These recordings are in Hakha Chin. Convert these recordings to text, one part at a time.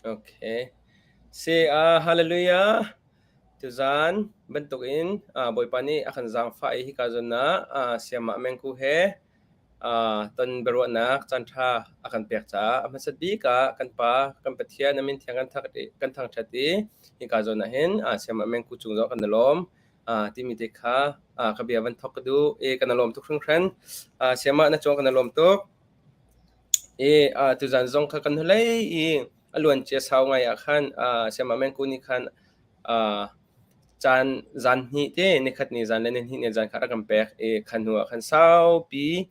Okay. Si hallelujah. Tuzaan bantukin Bawipa nih a kan zaangfah i hika zawn ah Sayamah Mengku he ton biaruahnak caanṭha a kan pek caah a hmasat bik ah kan Pa, kan Pathian a min thiang kan thangṭhat i hika zawn ah hin Sayamah Mengku cung zong kan i lawm timi te kha ka bia van thawk ka duh i kan i lawm tuk hringhran. Sayamah na cung kan i lawm tuk. I tuzaan zong kha kan hnulei i a luancia sau ngai ah khan Sayamah Mengku nih khan caan zan hnih te nikhat ni zan le nihnih ni zan kha rak kan pek i khan hnu ah khan saupi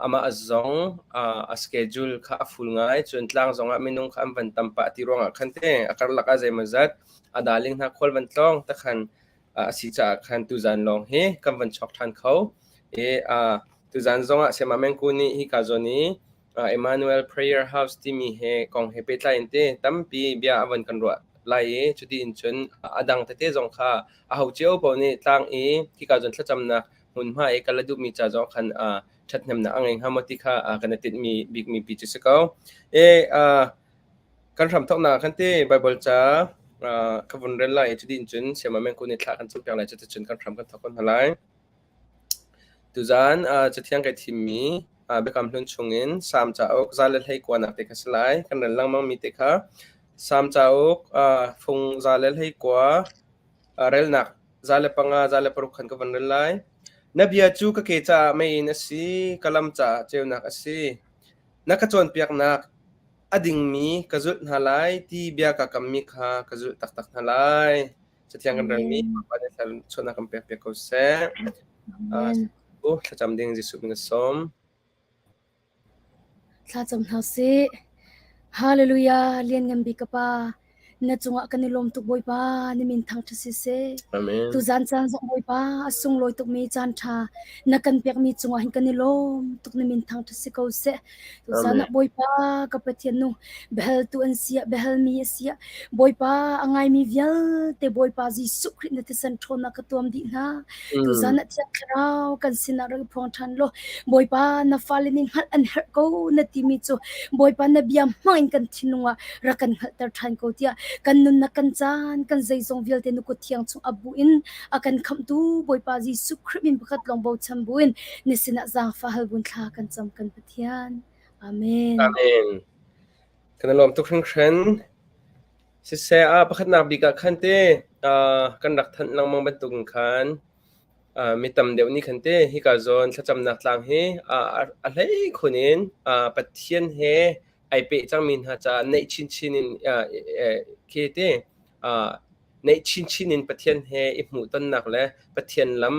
amah zong a schedule kha a full ngai. Cun tlang zong ah minung kha an van tam pah ti ruangah khan te a karlak ah zeimawzat a darling hna khual van tlawng te khan a si caah khan tuzan lawng hi kan van chawk ṭhan kho. I tuzan zong ah Sayamah Mengku nih hika zawn i Emmanuel Prayer House timi he kong he pehtlai in te tampi bia a von kan ruah lai i cuti in cun a dang tete zong kha aho cio paoh nih tlang i khika zawn thlacamnak hmunhma i kal a duhmi ca zong khan ṭhathnemnak a ngei hnga maw ti kha kan i tinhmi bikmi pi cu si ko. E kan hramthawknak ah khan ti Baibal ca ka vun rel lai i cuti in cun Sayamah Mengku nih thla kan campiak lai cuticun kan hram kan thawk ko hna lai. Tuzaan Cathiang kai thimmi Biakam Hlun chungin Salm cauk 119 te kha si lai. Kan rel lengmangmi te kha Salm cauk fung 119 relnak 105, 106 khan ka van rel lai. Na bia cu ka ke caah meiinn a si, ka lam caah ceunak a si. Na ka cawnpiaknak a dingmi ka zulh hna lai ti bia kaa kammi kha ka zulh taktak hna lai. Cathiang kan relmi Bawipa nih thluachuahnak kan pek piak ko seh. Amen. Uh, thlacam ding Jesuh min ka sawm. Thlacam hna sih. Hallelujah, lianngan bik ka Pa. Na cungah kan i lawm tuk Bawipa, na min thangṭhat si seh. Amen. Tuzan caan zong Bawipa, a sunglawi tukmi caan ṭha na kan pekmi cungah hin kan i lawm tuk na min thangṭhat si ko seh. Tuzan ah Bawipa ka Pathian nu biahaltu an si ah biahalmi a si ah Bawipa a ngaimi vialte Bawipa Jesuh Khrih na thisen ṭhawnnak ka tuam dih hna. Tuzan ah Thiang Thlarau kan sinah rak i phuang ṭhan law Bawipa na fale nih hngalh an herh ko na timi cu Bawipa na bia hmang in kan thinlung ah rak kan hngalhter ṭhan ko tiah kan nunnak kan caan kan zeizong vialte na kut thiang chung ap buin a kan khamhtu Bawipa Jesuh Khrih min pakhat lawng bochan buin na sinah zaangfah hal bun thla kan cam kan Pathian. Amen. Amen. Kan i lawm tuk hringhran. Siseh ah pakhatnak bik ah khan te kan rak thanh lengmang bantukin khan mi tam deuh nih khan te hika zawn thlacamnak tlang hi a hlei khun in Pathian he ai peh cangmi hna caah neih chinchin in khi te neih chinchin in Pathian he i hmuhtonnak le Pathian lam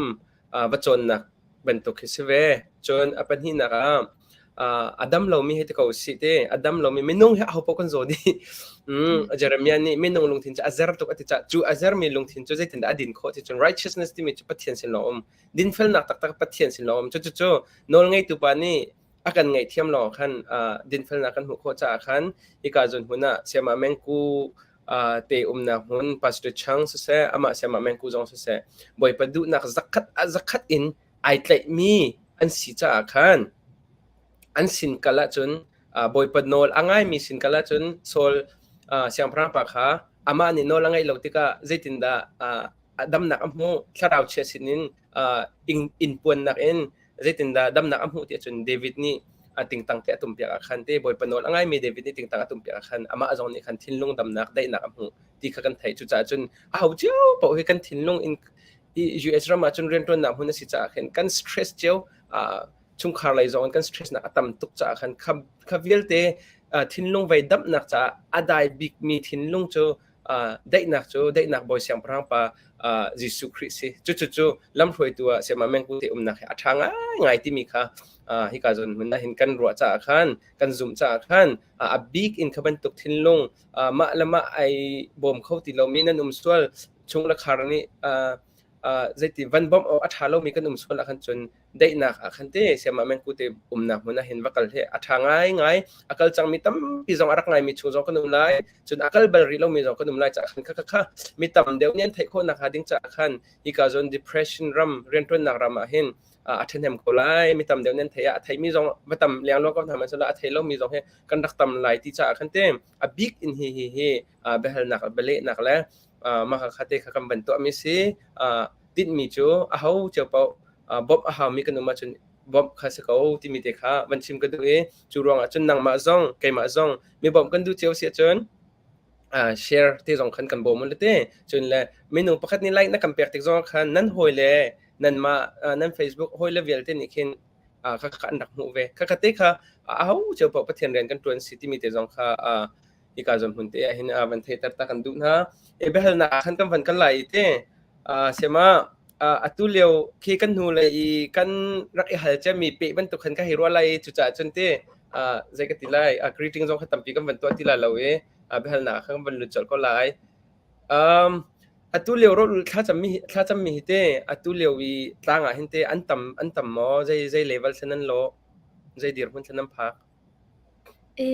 va cawnnak bantuk khi si ve. Cun a pahnihnak ah a dam lomi hei ti ko usih ti a dam lomi minung hi ahopaoh kan zaw dih. Jeremiah nih minung lungthin cu a zer tuk a ti caah cu a zermi lungthin cu zeitindah a din khawh ti cun righteousness timi cu Pathian sin lawng um. Dinfelnak taktak Pathian sin lawng um. Cucu nawlngeitu pa nih a kan ngaihthiam lawng khan dinfelnak kan hmuh khawh caah khan hika zawn hmun ah Sayamah Mengku te umnak hmun Pastor Chang siseh amah Sayamah Mengku zong siseh Bawipa duhnak zakhat ah zakhat in ai tlaihmi an si caah khan an sin kal ahcun Bawipa nawl a ngaimi sin kal ahcun Saul siangpahrang pa kha amah nih nawl a ngaih lo tikah zeitindah damnak a hmuh thlarau chia sinin inn puannak in zeitindah damnak a hmuh ti ahcun David nih a tingtang te a tumpiak ah khan te Bawipa nawl a ngaimi David nih tingtang a tumpiak ah khan amah zong nih khan thinlung damnak daihnak a hmuh ti kha kan theih. Cucaah cun aho cio paoh hi kan thinlung in US ram ah cun rianṭuannak hmun a si caah khin kan stress cio chungkhar lei zong in kan stress nak a tam tuk caah khan kha vialte thinlung vei damnak caah a dai bikmi thinlung cu daihnak cu daihnak bawi siangpahrang pa Jesuh Khrih si. Cucu lamhruaitu ah Sayamah Mengku te umnak hi a ṭha ngaingai timi kha hika zawn hmun ah hin kan ruah caah khan kan zumh caah khan a bik in kha bantuk thinlung mah le mah ai bawm kho ti lomi nan um sual chung le khar nih zeiti van bawmh awk a ṭha lomi kan um sual ah khan cun daihnak ah khan te Sayamah Mengku te umnak hmun ah hin va kal hi a ṭha ngaingai. A kal cangmi tampi zong a rak ngaimi chung zong kan um lai. Cun a kal bal rih lomi zong kan um lai caah khan kha kha mi tam deuh nih an theih khawh nakhnga ding caah khan hika zawn depression ram rianṭuannak ram ah hin. a ṭhahnem ko lai. Mi tam deuh nan theih ah a theimi zong va tam lengluang ko hna hmanhsehlaw a thei lomi zong hi kan rak tam lai ti caah khan te a bik in hi hi hi biahalnak bialehnak le mah kha te kha kan van tuahmi si. Tinhmi cu aho cio paoh bawmh a haumi kan um ahcun bawmh kha si ko timi te kha van chim ka duh i cu ruangah cun nangmah zong keimah zong mi bawmh kan duh cio si ahcun share te zong khan kan bawm u te. Cun le minung pakhat nih like na kan pek tik zong khan nan hawi le nanmah nan Facebook hawi le vialte nih khin kha kha an rak hmuh ve. Kha kha te kha aho cio paoh Pathian rian kan ṭuan si timi te zong kha hika zawn hmun te ah hin van theihter ta kan duh hna. E biahalnak ah khan kan van kal lai i te sema atu lio khi kan hnu le i kan rak i hal ciami pe bantuk khan ka hei ruah lai i cucaah cun te zei ka ti lai greeting zong kha tampi kan van tuah ti lai lo i biahalnak ah khan kan van lut colh ko lai. Um, atu lio rawlulh thlacammi thlacammi hi te atu lio i tlang ah hin te an tam an tam maw zei zei level thlen an lawh zei dirhmun thlen an phak? E,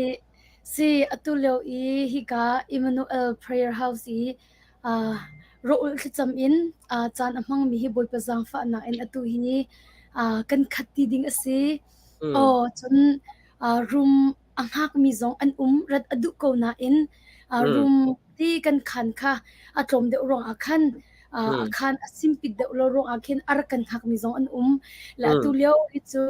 si atu lio i hika Emmanuel Prayer House i uh, rawlulh thlacam in uh, caan a hmangmi hi Bawipa zaangfahnak in atu hi uh, kan khat ti ding a si. Mm. Aw, cun uh, room a hngakmi zong an um rat a duh ko nain uh, Mm. room ti kan khan kha a tlawm deuh ruangah khan a Mm. khan a simpit deuh lo ruangah khin a rak kan hngakmi zong an um. Le Mm. atu lio hi cu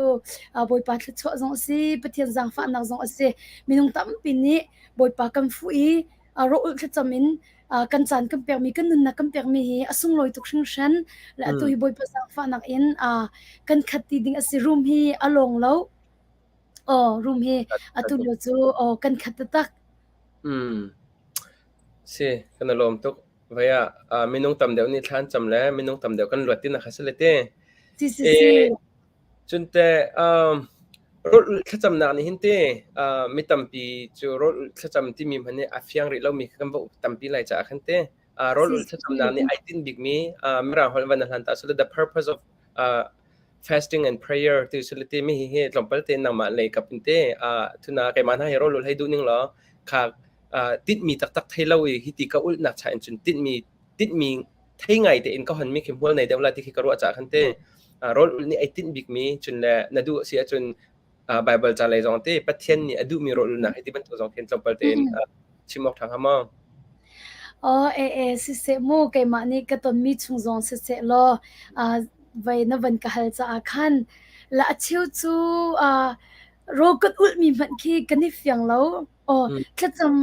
Bawipa thluachuah zong a si, Pathian zaangfahnak zong a si. Minung tampi nih Bawipa kan fuh i rawh-ulh thlacam in kan caan kan pekmi, kan nunnak kan pekmi hi a sunglawi tuk hringhran. Le atu Mm. hi Bawipa zaangfahnak in kan khat ti ding a si. Room hi a lawng lo. Aw, room hi atu lio cu aw kan khat taktak. Mm. Si, kan i lawm tuk. Vai ah minung tam deuh nih thla an cam le minung tam deuh kan luat tinak kha si le te. Si si E, si. cun te um, rawl thlacamnak nih hin te uh, mi tampi cu rawl thlacam timi hmanh nih a fiang rih lomi kha kan va tampi lai caah khan te uh, rawl Si si. thlacamnak nih ai tinh bikmi uh, mirang holh van hlan ta so the purpose of uh, fasting and prayer ti su le ti mi hi hi tlawmpal te nangmah lei kap in te uh, thuna keimah hna hi rawl hei duh ning law kha tinhmi taktak thei lo i hiti ka ulhnak cha in cun tinhmi tinhmi thei ngai tein ka honmi khi hmual nei deuh la ti khi ka ruah ca khan te rawl ulh nih ai tinh bikmi cun le na duh si ahcun Bible ca lei zong te Pathian nih a duhmi rawl ulhnak hi ti bantuk zong khin tlawmpal tein chim awk ṭha hnga maw? Aw e e siseh mu keimah nih ka tonmi chung zong siseh law vai na van ka hal caah khan la a cheu cu rawl kan ulhmi hmanh khi kan i fiang lo. Aw thlacam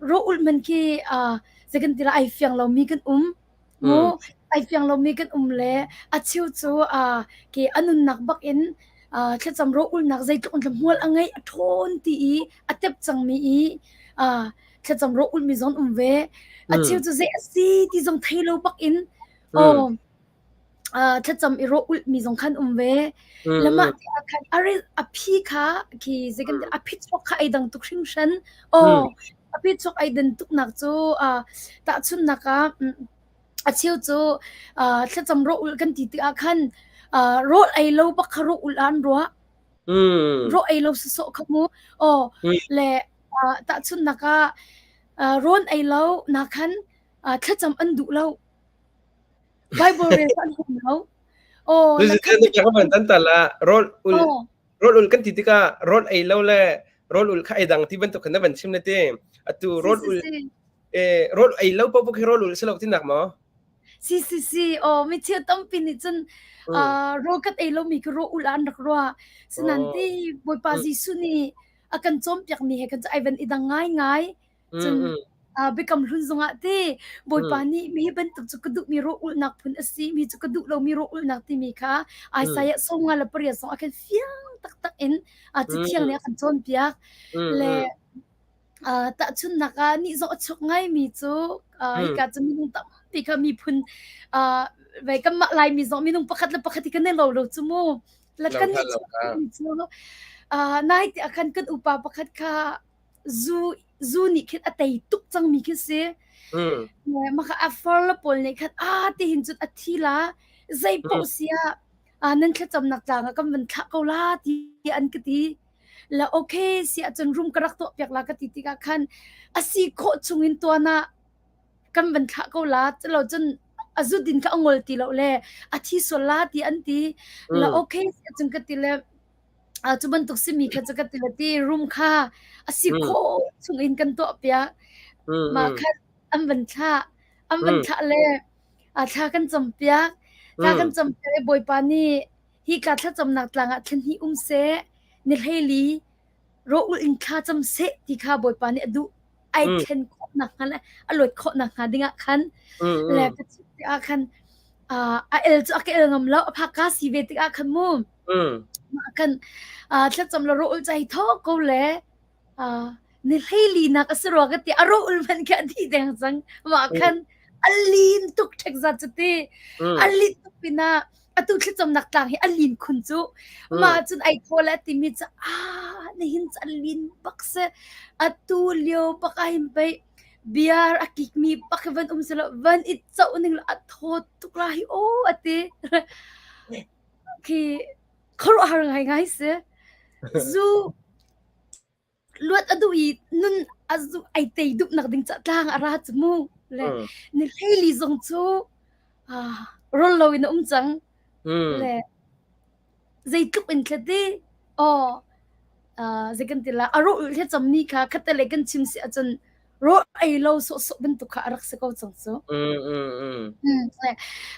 rawl ulh hmanh khi zei kan ti lai ai fiang lomi kan um. Mu ai fiang lomi kan um le a cheu cu ke a nunnak bak in thlacam rawl ulhnak zeitluk in hmual a ngeih a ṭhawn ti i a tep cangmi i thlacam rawl ulhmi zong um ve. A cheu cu zei a si ti zong thei lo bak in aw thlacam i rawh ulhmi zong khan um ve. Le mah te ah khan a re a phi kha khi zei kan ti a phichuak kha ai dang tuk hringhran. Aw a phichuak ai dan tuknak cu tahchunhnak ah a cheu cu thlacam rawh ulh kan ti tikah khan rawl ei lo bak kha rawh ulh ah an ruah. Rawh ei lo sawsawh kha mu. Aw le tahchunhnak ah rawn ei lo na khan thlacam an duh lo. Bible rel an hum lo. Aw, na khat Ka van tan tal ah rawl ul rawl ul kan ti tikah rawl ei lo le rawl ul kha ei dang ti bantuk khan na van chim na ti. Atu rawl ul eh rawl ei lo paoh khi rawl ul si lo tinak maw? Si si si. Aw, mi thil tampi nih cun rawl kan ei lomi khi rawl ul ah an rak ruah. Sinan ti Bawipa Jesuh nih a kan cawnpiakmi he kan cu ai van i dang ngaingai. Cun biakam hlun zongah te Bawipa nih mi bantuk cu ka duhmi rawh ulhnak phun a si, mi cu ka duh lomi rawh ulhnak timi kha Isaiah 58 zong ah khan fiang taktak in Cathiang nih a kan cawnpiak. Le tahchunhnak ah nih zong a chuak ngaimi cu hika cu minung tampi kha miphun vei kanmah Laimi zong minung pakhat le pakhat hi kan i lo lo cu mu. Le kan nih cu nai te ah khan kan upa pakhat kha zu zu nih khin a tei tuk cangmi khi si. Mah kha a far le pawl nih khan a ti hin cun a thi la zei paoh si ah nan thlacamnak tlang ah kan van thlah ko la ti an ka ti. La okay si ahcun room ka rak tuah piak la ka ti tikah khan a si khawh chungin tuan ah kan van thlah ko la culo cun. a zu din kha a ngol ti lo le a thi sual la ti an ti. La okay cun ka ti le cu bantuk simi kha cu ka ti le ti room kha a si khawh chung in kan tuah piak. Mah khan an van thlah. An van thlah le thla kan cam piak. Thla kan cam piak i Bawipa nih hika thlacamnak tlang ah thlan hi um seh, ni hleili rawh in thla cam seh ti kha Bawipa nih a duh. Ai thlen khawh nakhnga le a luat khawh nakhnga dingah khan le ka chim tikah khan a el cu a ka el ngam lo a phak ka si ve tikah khan mu mah kan thlacam le rawh ul ca hi tho ko le ni hleili nak a si rua ka ti a rawh ul hmanh khi a dih deng cang mah khan a lin tuk ṭhek zat cu ti a lin tuk pinah atu thlacamnak tlang hi a lin khun cu mah cun ai thaw le timi cu ah nihin cu a lin bak si atu lio bak ah hin pei biar a kikmi bak hi van um silo van i coh ning la a thaw tuk la hi aw ati khi khuaruahhar ngai ngai si zu luat a duh i nun a zu ai tei duh nak ding ca tlang a ra cu mu le ni hleili zong cu rol lo in a um cang le zeitluk in thlati aw zei kan ti la a ro hle cham ni kha khatte le kan chim si ahcun ro ei lo sawhsawh bantuk kha a rak si ko cang cu.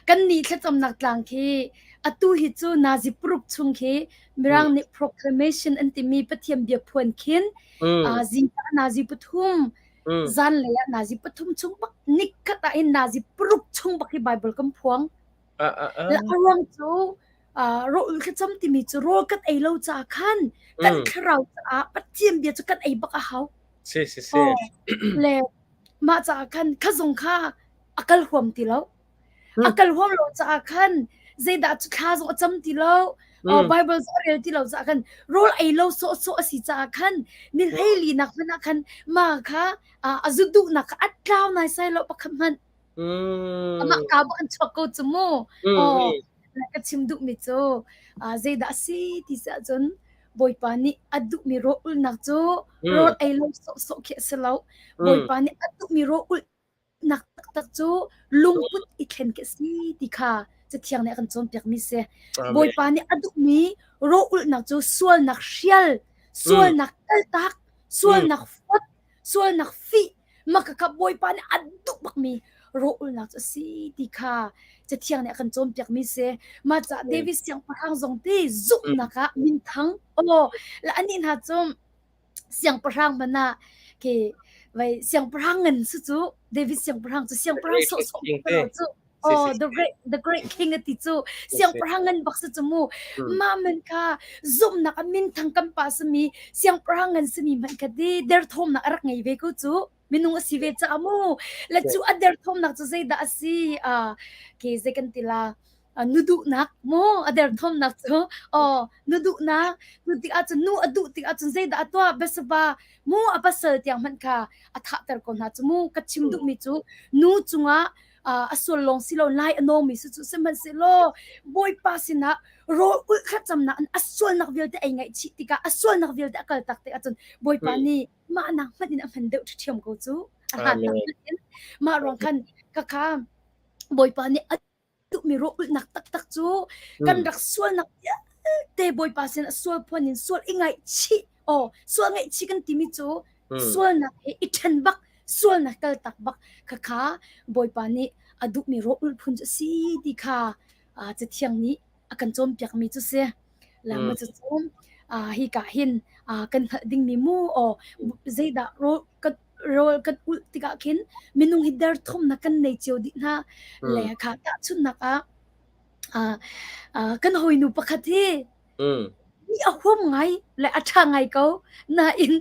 Kan nih thlacamnak tlang khi atu hi cu nazi paruk chung khi Mirang nih proclamation an timi Pathian bia phuan khin zingka nazi pathum zanlei ah nazi pathum chung bak nikhat ah hin nazi paruk chung bak hi Bible kan phuang. Le a ruang cu rawl thlacam timi cu rawl kan ei lo caah khan kan thlarau caah Pathian bia cu kan ei bak a hau. Si si si. Le mah caah khan kha zong kha a kal huam ti lo. A kal huam lo caah khan zeidah cu thla zong a cam ti lo. Bible zong a rel ti lo caah khan rawl ei lo sawhsawh a si caah khan ni hleili nak hmanh ah khan ma kha a zu duhnak kha a tlau nai sai lo pakhat hmanh. Amah ka bak an chuak ko cu mu. Oh, ka chim duhmi cu zeidah a si ti si ahcun Bawipa nih a duhmi rawl ulhnak cu rawl ei lo sawhsawh khi a si lo. Bawipa nih a duhmi rawl ulhnak taktak cu lungput i thlen khi a si ti kha Cathiang nih a kan cawnpiakmi si. Bawipa nih a duhmi rawl ulhnak cu sualnak hrial, sualnak kaltak, sualnak fot, sualnak fih, Makakap Bawipa nih a duh bakmi rawlulnak cu a si ti kha Cathiang nih a kan cawnpiakmi si. Mah caah David siangpahrang zong ti zumhnak ah minthang aw la anih hna cu siangpahrang hmanh ah khi vai siangpahrang ngan su cu David siangpahrang cu siangpahrang sawhsawh cu Oh, the great the great king ati cu siangpahrang ngan bak si cu mu mah man kha zumhnak a minthang kan pa simi siangpahrang ngan simi hmanh kha di derthawmnak a rak ngei ve ko cu minung a si ve caah mu le cu a derthawmnak cu zeidah a si a ke zei kan ti la nu duhnak mu a derthawmnak cu oh nu duhnak nu tik ahcun nu a duh tik ahcun zeidah a tuah Bathsheba mu a pasal tiang hmanh kha a thahter ko hna cu mu ka chim duhmi cu nu cungah a sual lawng si lo lai a nawngmi si cu sihmanhsehlaw Bawipa sinah rawl ulh thlacamnak in a sualnak vialte ei ngaihchih tikah a sualnak vialte a kaltak tikah cun Bawipa nih mah nak hmanh in a hman deuh ṭhiam ko cu a hlan nak hmanh in mah ruang khan ka kha Bawipa nih a duhmi rawl ulhnak taktak cu kan rak sualnak vialte Bawipa sin a sual phuan in sual i ngaihchih aw sual ngaihchih kan timi cu sualnak he i ṭhen bak sualnak kaltak bak khakha Bawipa nih a duhmi rawl ulh phun cu a si ti kha Cathiang nih a kan cawnpiakmi cu si. Lama cu cu hika hin kan hngalh dingmi mu aw zeidah rawl kan rawl kan ulh tikah khin minung hi derthawmnak kan nei cio dih hna le kha tahchunhnak ah kan hawinu pakhat hi mi a huam ngai le a ṭha ngai ko nain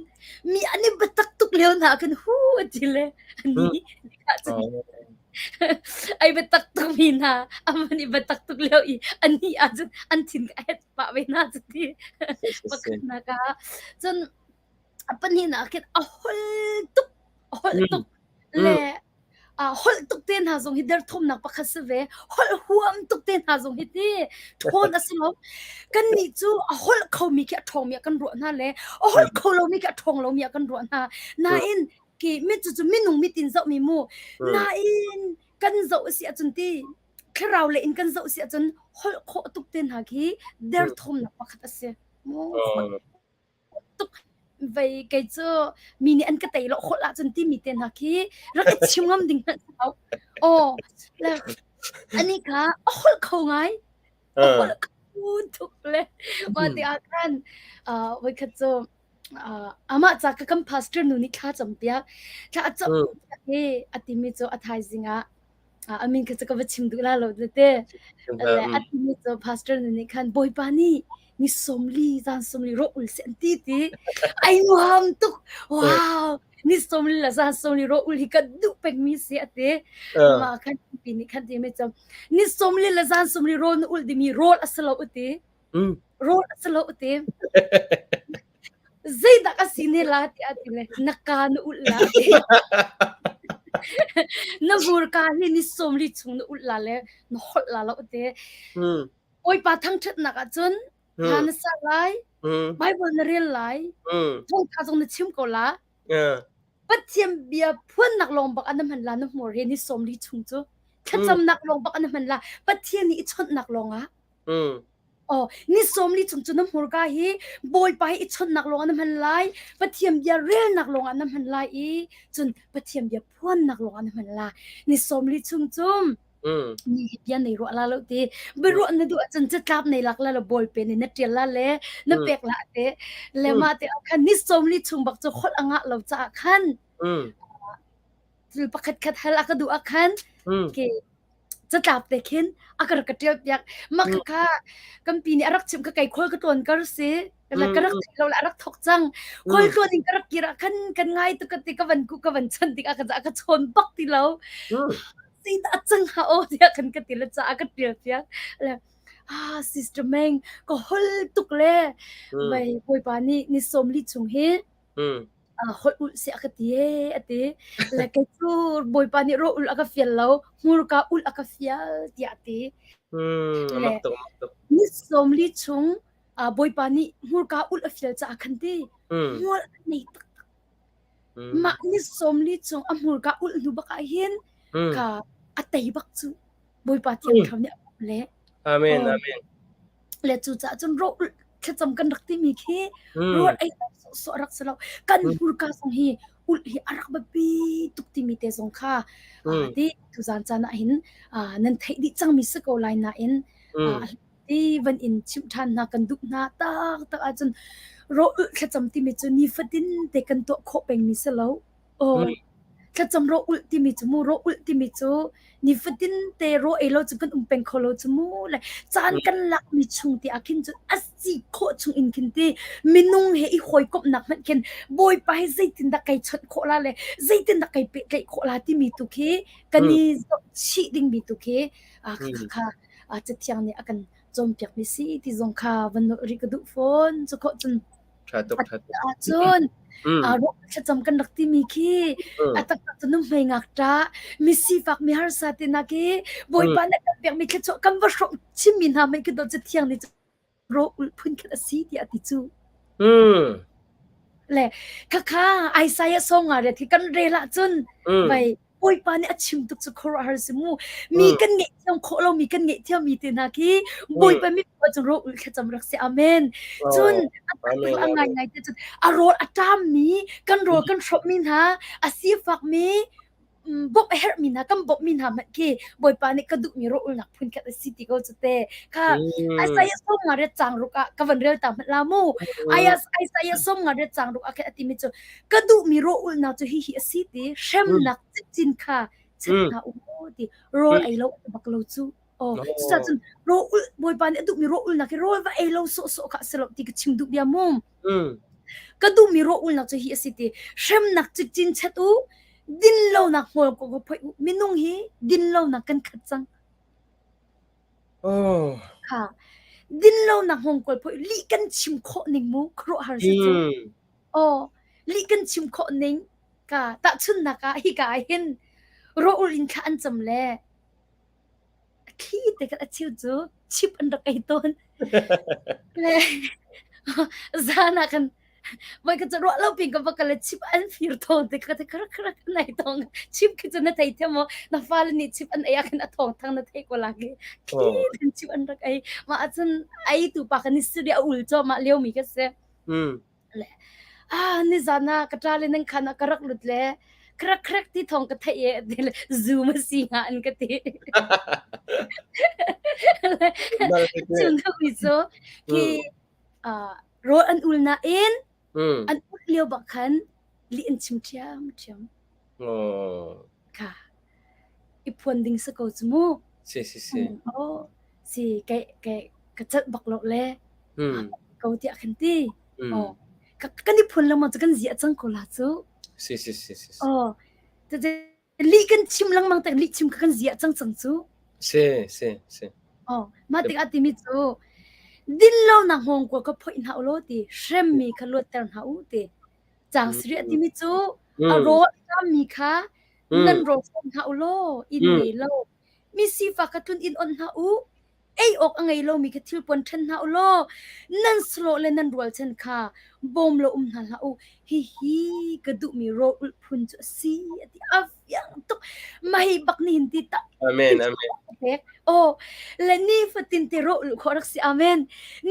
mi an i biatak tuk lio hna ah khan hu a ti le ani ai biatak tukmi hna aman i biatak tuk lio i ani ahcun an thin a het pah ve hna cuti pakhatnak ah cun a pahnihnak ah khin a hol tuk a holh tuk le holh tuk te hna zong hi derthawmnak pakhat si ve. Holh huam tuk te hna zong hi ti ṭhawn a si lo. Kannih cu a holh khomi khi a ṭhawngmi ah kan ruah hna le a holh kho lomi khi a ṭhawng lomi ah kan ruah hna. Nain ki mit cu cu minung mit in zohmi mu. Nain Kan zoh si ahcun ti thlarau le in kan zoh si ahcun holh khawh tuk te hna khi derthawmnak pakhat a si. Oh. Tuk vei kei cu mi nih an ka tei lo holh ahcun timi te hna khi rak i chim ngam ding hmanh si lo. Aw, le ani kha a holh kho ngai. A holh kho tuk le mah ti ah khan voikhat cu amah ca ka kan pastor nu nih thla cam piak. Thla a cam piak i a timi cu a thaizing ah a min kha cu ka va chim duh la lo tete. Le a timi cu pastor nu nih khan Bawipa nih ni 40 zan 40 rawh ul seh an ti ti. Ai nuam tuk. Wow! Ni 40 le zan 40 rawh ul hi ka duh pengmi si a ti. Mah khan pi nih khan ti mi cu ni 40 le zan 40 rawl na ul dimi rawl a si lo u ti. Rawl a si lo u ti. Zeidah a si ne la tiah ti le na ka na ulh la ti. Na hmurka hi ni 40 chung na ulh la le na holh la lo te. Bawipa thangṭhatnak ahcun hla na sa lai, Bible na rel lai, thawngṭha zong na chim ko la. Pathian bia phuannak lawng bak ah na hman la na hmur hi ni 40 chung cu. Thlacamnak lawng bak ah na hman la. Pathian nih i chawnhnak lawng ah. Aw, ni 40 chung cu na hmurka hi Bawipa hi i chawnhnak lawng ah na hman lai, Pathian bia relnak lawng ah na hman lai i cun Pathian bia phuannak lawng ah na hman lai. Ni 40 chung cu mi hi bia nei ruah la lo ti biaruah na duh ahcun catlap nei lak la lo bawlpen in na ṭial la le na pek la te le mah te ah khan ni 40 chung bak cu holh a ngah lo caah khan thil pakhat khat hal a ka duh ah khan ke catlap te khin a ka rak ka ṭial piak. Mah khakha kan pi nih a rak chimh kha kei khual ka tlawn kar si. La ka rak theih lo le a rak thok cang. Khual tlawn in ka rak kir ah khan kan ngai tuk ka ti ka van ku ka van chanh tikah ka ka chawn bak ti lo. Zeidah a cang ha aw tiah khan ka ti le ca a ka ṭial piak. Le ah sister Meng ka hol tuk le vai Bawipa nih ni 40 chung hi Holh ulh seh a ka ti ee a ti. Le kei cu Bawipa nih rawl ulh a ka fial lo, hmurka ulh a ka fial tiah a ti. A Le mak tuk, a mak tuk. ni 40 chung Bawipa nih hmurka ulh a fial caah khan ti hmual a nei taktak. Mah ni 40 chung a hmurka ulh hnu bak ah hin ka a tei bak cu. Bawipa Thiang Thlarau nih a bawmh le Amen, amen. Le cucaah cun rawl thlacam kan rak timi khi rawl ei sawhsawh rak si lo. Kan hmurka zong hi ulh hi a rak biapi tuk timi te zong kha ti tuzaan caan ah hin nan theih dih cangmi si ko lai nain ti van in chimh ṭhan hna kan duh hna taktak ahcun rawl ulh thlacam timi cu nifatin te kan tuah khawh pengmi si lo. Aw, thlacam rawh ulh timi cu mu rawh ulh timi cu nifatin te raw ei lo cu kan um peng kho lo cu mu le caan kan lakmi chung te ah khin cun a si khawh chung in khin ti minung he i hawikomhnak hmanh khin Bawipa hi zeitindah kai chawnh khawh la le zeitindah kai pehtlaih khawh la timi tu khi kan i zoh chih dingmi tu khi kha kha Cathiang nih a kan cawnpiakmi si ti zong kha van nolh rih ka duh fawn. Cu khawh cun Ṭha tuk, ṭha tuk. Ahcun thlacam kan rak timi khi a taktak cu nuhmei ngakṭah mi sifak mi harsa te nak i Bawipa nih kan pekmi thluachuah kan va hrawmh chimmi hna hmanh khi dawt Cathiang nih raw ulh phun khat a si tiah a ti cu. Le khakha Isaiah sawng nga riat khi kan rel ahcun vai Bawipa nih a chim tuk cu khuaruahhar si mu. Mi kan ngaihthiam khawh lomi kan ngaihthiammi te hna khi Bawipa mit cun rawl ulh thlacam rak si. Amen. Cun a taktak a ngaingai te cun a rawl a ṭammi kan rawl kan hrawmhmi hna a sifakmi bawmh a herhmi hna kan bawmhmi hna hmanh khi Bawipa nih ka duhmi rawl ulhnak phun khat a si ti ko cu te. Kha Isaiah sawm nga riat cang ruk ah ka van rel ta hmanh la mu. Isaiah sawm nga riat cang ruk ah khin a timi cu ka duhmi rawl ulhnak cu hihi a si ti hremnak cikcin kha chat hna u ti rawl ei lo bak lo cu oh cucaah cun rawl ulh bawipa nih a duhmi rawl ulhnak hi rawl va ei lo sawhsawh kha a si lo ti ka chim duh bia mu ka duhmi rawl ulhnak cu hi a si ti hremnak cikcin chat u din lonak hmual ko ko phoih u minung hi din lonak kan khat cang Oh. Kha din lonak hngawngkawl phoih lih kan chim khawh ning mu khuaruahhar si cu Aw, lih kan chim khawh ning ka tahchunhnak ah hika ah hin rawl in thla an cam le a thli te khan a cheu cu chip an rak ei tawn. Le zan ah khan. Voi ka cu ruah lo pin ka va kal chip an fir thawng te ka te khrak khrak nai thawng chip khi cu na thei thiam maw na fale nih chip an ei ah khan a thawng thang na thei ko la ki khi kan chip an rak ei ma ahcun ei tu pa kan i siri a ul cho ma lio mi ka si le ah ni zan ah ka ṭa le nan khan ah ka rak lut le krak krak ti thawng ka theih e ti le zoom a si nga an ka ti cun mi cu khi rawl an ul nain an ul lio bak khan lih an chim ṭhiamṭhiam. Kha i phuan ding si ko cu mu. Si si si. Oh, si kai kai ka celh bak lo le ko tiah khan ti. Oh, ka kan i phuan lengmang cu kan zia cang ko la cu. Si si si si. Oh, lih kan chim lengmang tak lih chim kha kan ziah cang cang cu. Si si si. Oh, mah tikah timi cu din lo nak hngawng kua kha phoih hna u law ti hremmi kha luatter hna u ti cang sariah timi cu a rawl mi kha nan rawl hrawm hna u law inn ngei lo mi sifak kha tlun inn onh hna u Ei awk a ngei lomi kha thilpuan ṭhen hna u law nan sahlawh le nan rualchan kha bawm lo um hna hlah u. Hihi ka duhmi rawl ulh phun cu a si, a ti. A fiang tuk. Mah hi bak nihin ti tak. Amen, amen. Pek. Oh, le nifatin te rawl ulh khawh rak si. Amen.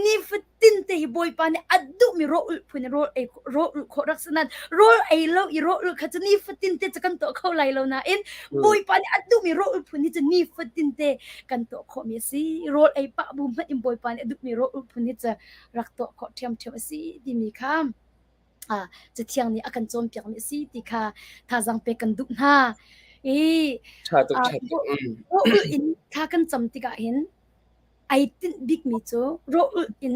Nifatin tinte hi Bawipa nih a duhmi rawl ulh phun in rawl ei rawl ulh khawh rak si nain rawl ei lo i rawl ulh kha cu nifatin te cu kan tuah kho lai lo nain Bawipa nih a duhmi rawl ulh phun hi cu nifatin te kan tuah khawhmi a si. Rawl ei pah bu hmanh in Bawipa nih a duhmi rawl ulh phun hi cu rak tuah khawh ṭhiamṭhiam a si timi kha Cathiang nih a kan cawnpiakmi a si ti kha thazaang pek kan duh hna. I Ṭha tuk, ṭha tuk. Rawl ulh in thla kan cam tikah hin ai tinh bikmi cu rawlulh in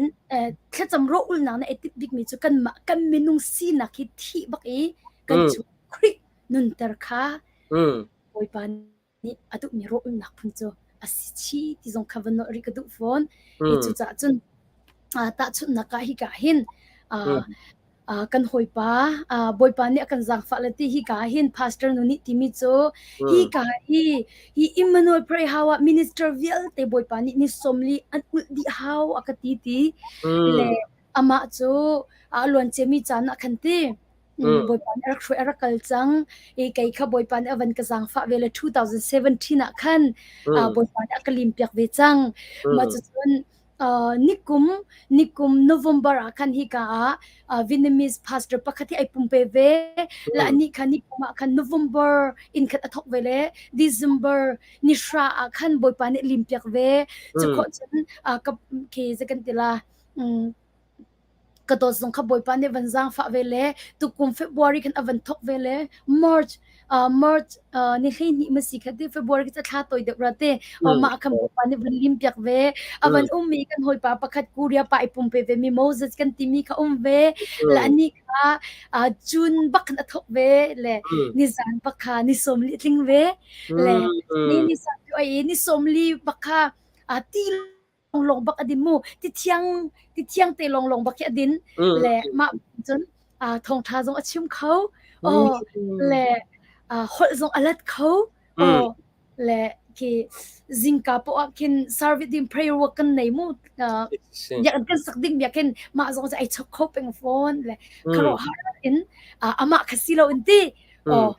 thlacam rawlulhnak nih ai tinh bikmi cu kanmah kan minung sinak hi thih bak i kan chung Khrih nunter kha Bawipa nih a duhmi rawlulhnak phun cu a si chih ti zong kha va nolh rih ka duh fawn. I cucaah cun tahchunhnak ah hika hin kan hawipa Bawipa nih a kan zaangfah le ti hika hin pastor nu nih timi cu hika hi hi Emmanuel Prayer House ah minister vialte Bawipa nih ni sawmli an ulh dih hau a ka ti ti le amah cu a luan ciami caan ah khan ti Bawipa nih a rak hruai a rak kal cang i kei kha Bawipa nih a van ka zaangfah ve le 2017 ah khan Bawipa nih a ka lim piak ve cang mah cucun Nikum nikum November ah khan hika ah Vietnamese pastor pakhat hi ai pumpe ve. La anih kha nikum ah khan November in khat a thok ve le December ni hra ah khan Bawipa nih lim piak ve. Cu khawh cun ka khi zei kan ti la Ka dawt zong kha Bawipa nih van zaangfah ve le tukum February khan a van thawk ve le March March ni 12 ma si kha ti February cu thla tawi deuh ra te mah khan Bawipa nih van lim piak ve a van ummi kan hawipa pakhat Korea pa i pumpe ve mi Moses kan timi kha um ve la ani kha June bak khan a thawk ve le nizan bak kha ni 40 tling ve le ni ni sa ai ni 40 bak kha ti lawnglawng bak a din mu ti thiang ti thiang te lawnglawng bak hi a din le mah cun thawngtha zong a chim kho oh le holh zong a let kho oh le khi zingka po ah khin service ding prayer work kan nei mu ya kan sak ding bia khin mah zong ai chok kho peng phone le kharo har in amah kha si lo in ti oh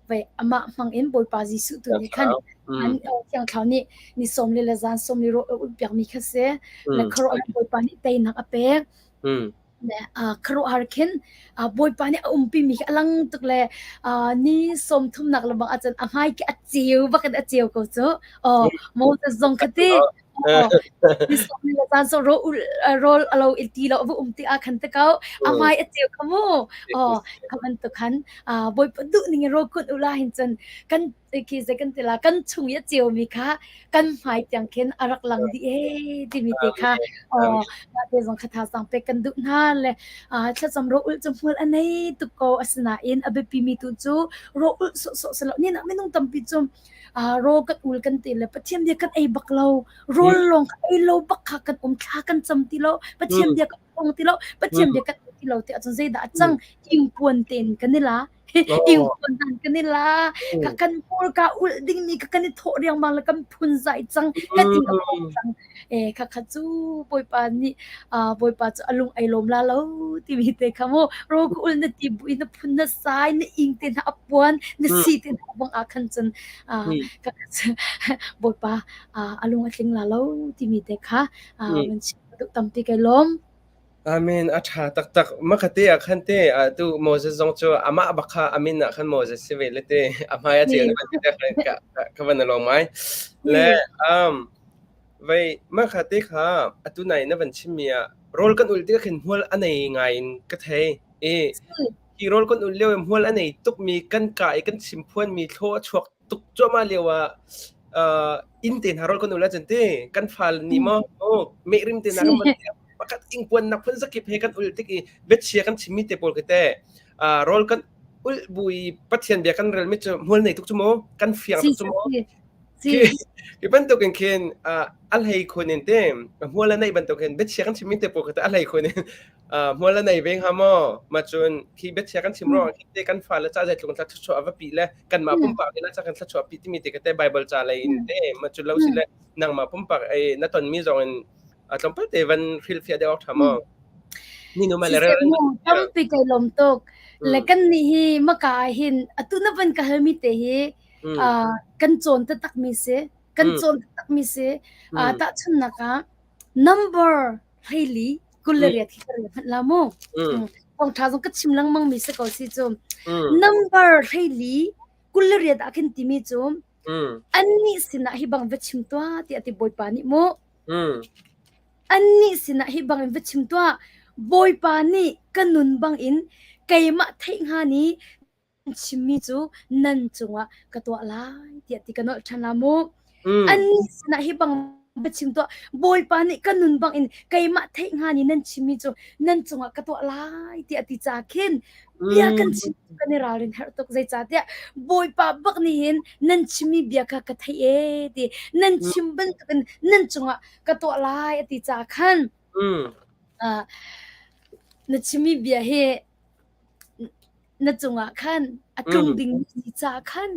Vei amah hmang in Bawipa Jesuh tu nih khan an Thiang Thlarau nih ni 40 le zan 40 rawh a ulhpiakmi kha si. Le khuaruahhar Bawipa nih teinak a pek. Le khuaruahhar khin Bawipa nih a umpimi khi a lang tuk le ni 30 nak lengmang ahcun a hmai khi a ceu bak in a ceu ko cu. Oh, Moses zong kha ti Caan so rawl a lo i ti lo va um tikah khan te ko a hmai a ceu kha mu aw kha bantuk khan Bawipa duh ning in rawl kun u la hin cun kan khi zei kan ti la kan chung i a ceu mi kha kan hmai tiang khin a rak lang dih ee timi te kha aw mah te zong kha thazaang pek kan duh hna le thlacam ro ulh cu hmual a nei tuk ko asinain a biapi mi tu cu ro ulh sawhsawh si lo ni nak minung tampi cu raw kan ul kan ti le Pathian bia kan ei bak lo rawl lawng ka ei lo bak kha kan um thla kan cam ti lo Pathian bia kan ong ti lo Pathian bia kan ti lo ti ahcun zeidah a cang ingpuan tein kan i la. Ingpuan hna kan i la. Ka kan hmurka ulh dingmi kha kan i thawh riangmang le kan phun zai cang. Kan ing a pawng cang. E khakha cu Bawipa nih Bawipa cu a lung ai lawm la lo timi te kha mu ro ka ul na ti bu in na phun na sai na ing te hna a puan na si te hna bang ah khan cun Bawipa a lung a tling la lo timi te kha van chim duh tampi kai lawm. Amen. A ṭha taktak. Makate ah khan te tu Moses zong cu amah bak kha a min ah khan Moses si ve le te a hmai a ceu na van ti ka van lawm ngai. Le um vei makha te kha atu nai na van chimmi ah rawl kan ul tikah khin hmual a nei ngai in ka thei. I hi rawl kan ul lio i hmual a nei tukmi kan ka i kan chim phuanmi thlaw a chuak tuk cuahmah lio ah uh, inn te hna rawl kan ul ahcun te kan fal nih maw oh meh rim te hna kan van pakhat ingpuan nak phun zakip he kan ul tik i biachia kan chimmi te pawl khi te uh, rawl kan ul bu i Pathian bia kan rel mi cu hmual nei tuk cu mu kan fiang tuk cu mu Khi bantuk in khin a hlei khun in te hmual a neih bantuk hin biachia kan chimmi te pawl kha a hlei khun in hmual a nei ve hnga maw? Ma cun khi biachia kan chim ruangah khi te kan fale ca zeitluk in thluachuah a va pi le kanmah pumpak in ca kan thluachuah pi timi te ka te Bible ca lei in te ma cu lo si le nangmah pumpak ei na tonmi zong in tlawmpal te van hrilhfiah deuh awk ṭha maw? Ni nu ma le Siseh mu tampi kai lawm tuk. Le kan nih hi maka ah hin atu na van ka halmi te hi kan cawn taktakmi si. Kan cawn taktakmi si. Tahchunhnak ah number hleili 28 hi ka rel hmanh la mu. Thawngṭha zong ka chim lengmang mi si ko si cu. Number hleili 28 ah khin timi cu annih sinah hi bang va chim tuah tiah ti Bawipa nih mu. Annih sinah hi bangin va chim tuah. Bawipa nih ka nun bangin keimah theih hnga ni chimmi cu nan cungah ka tuah lai tiah ti ka nolh ṭhan la mu. Annih sinah hi bang va chim tuah. Bawipa nih ka nun bangin keimah theih hnga ni nan chimmi cu nan cungah ka tuah lai tiah ti ca khin bia kan chim kan i ralrin herh tuk zeicahtiah Bawipa bak nih hin nan chimmi bia kha ka theih ee ti nan chim bantukin nan cungah ka tuah lai a ti ca khan na chimmi bia hi na cungah khan a tlung dingmi si caah khan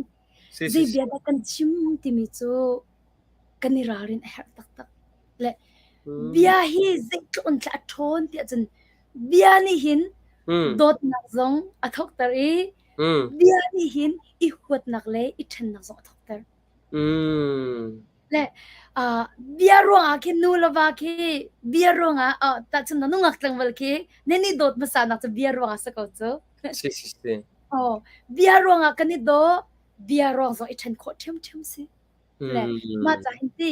zei bia dah kan chim timi cu kan i ralrin a herh taktak. Le bia hi zeitluk in thla a ṭhawn tiah cun bia nih hin dawtnak zong a thawkter i bia nih hin i huatnak le i ṭhennak zong a thawkter. Le uh, bia ruangah khi nu le va khi bia ruangah uh, tahchun na nungak tlangval khi ne ni dawt hmasa nak cu bia ruangah sa ko cu. Si si si. Oh, bia ruangah kan i daw, bia ruang zong i ṭhen khawh ṭhiamṭhiam si. Le mah ca hin ti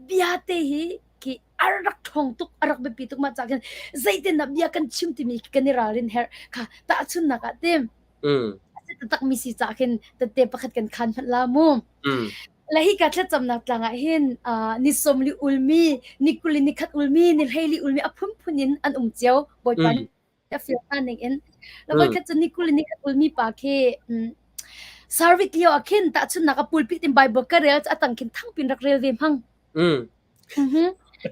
bia te hi khi a rak ṭhawng tuk, a rak biapi tuk mah ca khin zeitin dah bia kan chim timi khi kan i ralrin herh. Kha tahchunnak ah tim taktak mi si ca khin tette pakhat kan khan hmanh la mu. Le hika thlacamnak tlang ah hin ni 40 ulmi, ni 20 ni khat ulmi, ni 14 ulmi a phunphun in an um cio. Bawipa nih a fial hna ning in. Le voikhat cu ni 20 ni khat ulmi pa khi service lio ah khin tahchunhnak a pulpit in Bible ka rel a tang khin thangpin rak rel ve hmang.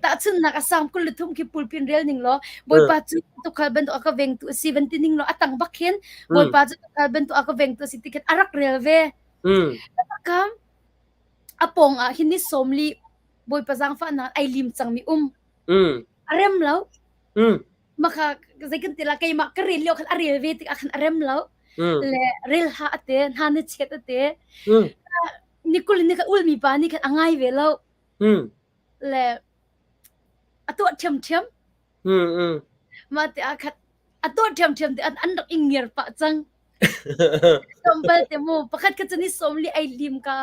Tahchunhnak a Psalm 23 khi pulpit rel ning law Bawipa cu tuukhal bantuk a ka vengtu a si van ti ning law a tang bak khin Bawipa cu tuukhal bantuk a ka vengtu a si ti khin a rak rel ve. Kam a pawng ah hin ni 40 Bawipa zaangfahnak ai lim cangmi um. A rem lo. Maka zei kan ti la keimah ka rel lio khan a rel ve tikah khan a rem lo. Le rel ha a te hna na chet a te. Ni kul ni ka ulmi pa nih khan a ngai ve lo. Le a tuah ṭhiamṭhiam. Mah te ah khat a tuah ṭhiamṭhiam te an rak i ngiar pah cang. Tlawmpal te mu pakhat kha cu ni 40 ai lim ka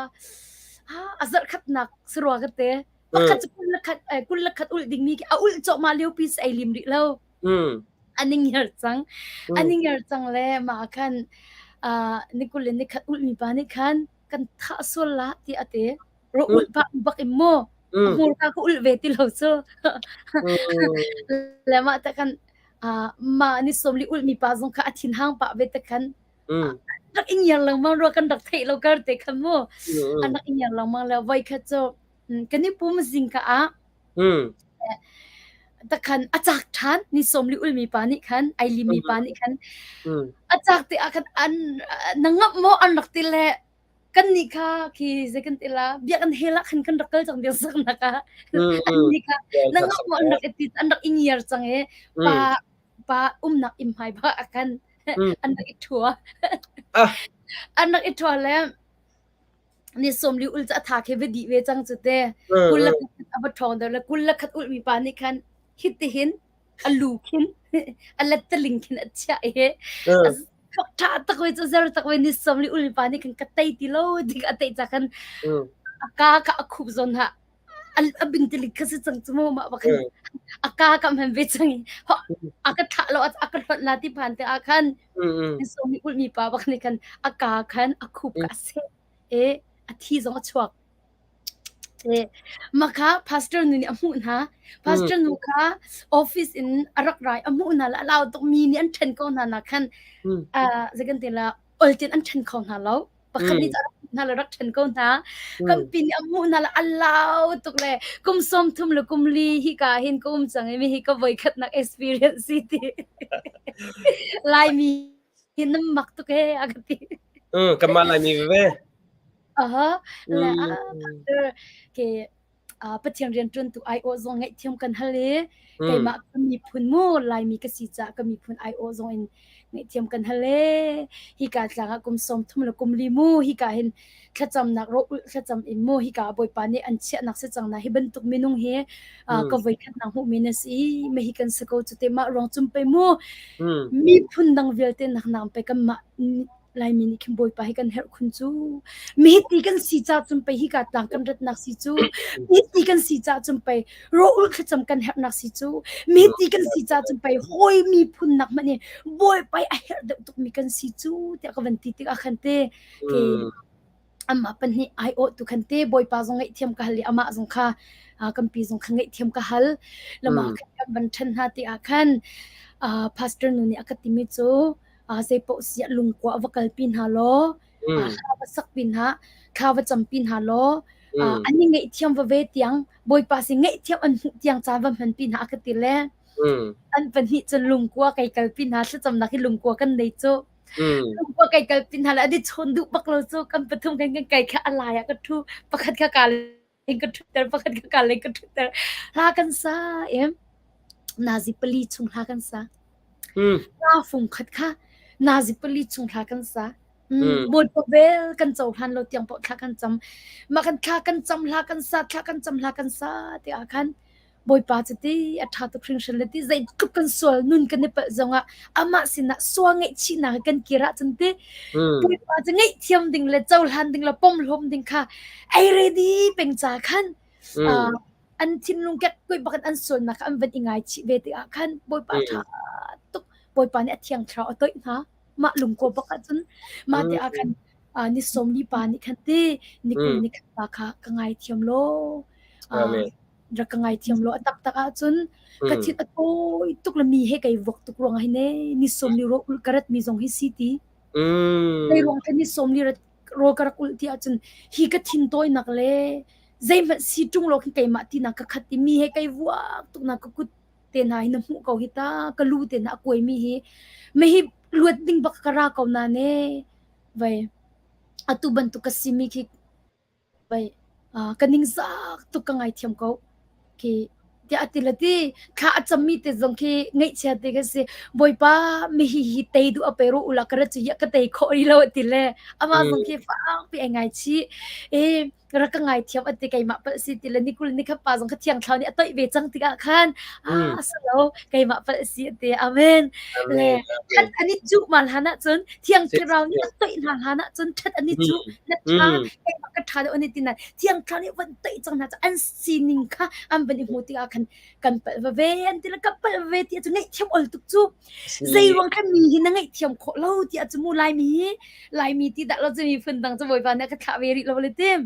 a zarh khatnak sarua ka te. Pakhat cu 21 21 ulh dingmi khi a ulh cawhmah lio pi si ai lim rih lo. An i ngiar cang. An i ngiar cang le mah khan ni 20 le ni khat ulhmi pa nih khan kan thah sual la ti a ti. Ro ulh pah bak in mu. A hmurka ka ulh ve ti lo cu. Le mah te khan mah ni 40 ulhmi pa zong kha a thin hang pah ve te khan rak i ngiar lengmang rua kan rak theih lo kar te khan mu. An rak i ngiar lengmang le voi khat cu kan i pum zingka ah. Takhan a cak ṭhan ni 40 ulmi pa nih khan ai limmi pa nih khan a cak te ah khan an na ngamh maw an rak ti le kan nih kha khi zei kan ti la biakinn hell ah khan kan rak kal cang biak saknak ah an nih kha na ngamh maw an rak i ti an rak i ngiar cang i pa pa umnak inn hmai ba ah khan an rak i ṭhua an rak i ṭhua le ni 40 ul cu a tha khi va dih ve cang cu te 20 le khat a va ṭhawng deuh le 21 ulmi pa nih khan hitihin a lu khin a lettaling khin a chiah i ṭha tak ve cu zer tak ve ni 40 ulmi pa nih khan ka tei ti lo tik a tei ca khan a ka ka a khup zawn ha a bingtilik kha si cang cu mu mah bakhan a ka ka hman ve cang i a ka thlah lo a ka hlonh la ti phan te ah khan ni 40 ulmi pa bak nih khan a ka khan a khup ka a seh i a thi zong a chuak. Mah kha pastor nu nih a hmuh hna. Pastor nu kha office in a rak ra i a hmuh hna le a lau tuk mi nih an ṭhen ko hna nak khan zei kan ti la oltin an ṭhen kho hna lo. Pakhat nih a rak hmuh hna le rak ṭhen ko hna. Kan pi nih a hmuh hna le a lau tuk le kum 30 le kum li hika hin ka um cang i mi hi ka voikhatnak experience si ti. Laimi hi nan mak tuk ee a ka ti. Kanmah Laimi veve. Aha, le ah pastor ke Pathian rianṭuantu aiawh zong ngaihthiam kan hal i keimah ka miphun mu Laimi ka si caah ka miphun aiawh zong in ngaihthiam kan hal e. Hika tlang ah kum 30 le kum li mu hika hin thlacamnak ro ulh thlacam in mu hika Bawipa nih an chiahnak si cang na hi bantuk minung hi ka voikhatnak hmuhmi na si i hi kan si ko cu te mah ruang cum pe mu miphun dang vialte nak nak pe kanmah Laimi nih khin Bawipa hi kan herh khun cu. Mihiti kan si ca cun pei hika tlang kan ratnak si cu. Mihiti kan si ca cun pei rawul thlacam kan herhnak si cu. Mihiti kan si ca cun pei hawi miphun nak hmanh in Bawipa hi a herh deuh tukmi kan si cu tiah ka van ti tikah khan te ke amah pahnih aiawhtu khan te Bawipa zong ngaihthiam ka hal i amah zong kha kan pi zong kha ngaihthiam ka hal. Lamah khan kan van ṭhen hna tikah khan pastor nu nih a ka timi cu zeipaoh si ah lungkua va kalpi hna law hla va sakpi hna thla va campi hna law an i ngaihthiam va ve tiang Bawipa si ngaihthiam an hmuh tiang caan va hmanpi hna a ka ti le an pahnih cun lungkua kai kalpi hna thlacamnak hi lungkua kan nei cu lungkua kai kalpi hna le an i chawn duh bak lo cu kan pathum kan kan kai kha a lai ah ka ṭhu pakhat kha ka ka ṭhutter pakhat kha ka lei ka ṭhutter hla kan sa em nazi pali chung hla kan sa hla fung khat kha nazi pali chung hla kan sa Bawipa vel kan cohlan lo tiang paoh thla kan cam mah kan thla kan cam hla kan sa thla kan cam hla kan sa tiah khan Bawipa cu ti a ṭha tuk hringhran le ti zeitluk kan sual nun kan i palh zongah amah sinah sual ngaihchihnak kan kir ahcun ti Bawipa cu ngaihthiam ding le cohlan ding le pomhlawm ding kha ei ready peng ca khan an thinlung kek kuih bakin an sualnak kha an van i ngaichih ve tikah khan Bawipa ṭha tuk Bawipa nih a thiang thlarau a toih hna mah lungkua bak ahcun mah te ah khan ni 40 pa nih khan ti ni 20 ni khat pa kha ka ngaithiam law rak ka ngaithiam law a taktak ahcun ka thin a tawi tuk le mi he kai vok tuk ruangah hin ee ni 40 ro ulh ka rat mi zong hi si ti zei ruang khan ni 40 rat ro ka rak ulh ti ahcun hi ka thin tawinak le zeihmanh si ṭung lo khin keimah tinak ka khat i mi he kai vuak tuk nak ka kut te hna hi na hmuh ko hi ta ka lu te hna a kuai mi hi me hi luat ding bak ka ra ko na ne vai atu bantuk ka si mi khi Pei ka ningzak tuk ka ngaithiam ko khi tiah a ti le ti thla a cammi te zong khi ngaihchia te ka si Bawipa mi hi hi tei duh a pe ru ula ka ra cu ka tei khawh rih lo a ti le amah zong khi fakpi ai ngaichih i rak ka ngaithiam a ti keimah palh si ti le nikul nikhat pa zong kha thiang thlarau nih a toih ve cang tikah khan ah a si lo keimah palh si a ti amen le that an i cuh mal han ahcun thiang thlarau nih a toih hna hlan ahcun that an i cuh na tha keimah ka tha deuh an i ti nain thiang thlarau nih van toih cang hna cu an sining kha an van i hmu tikah khan kan palh va ve an ti le ka palh va ve ti cu ngaihthiam ol tuk cu zei ruang khan mi hi na ngaihthiam khawh lo ti cu mu laimi hi laimi ti dah lo cu miphun dang cu bawipa nih a ka thlah ve rih lo le tim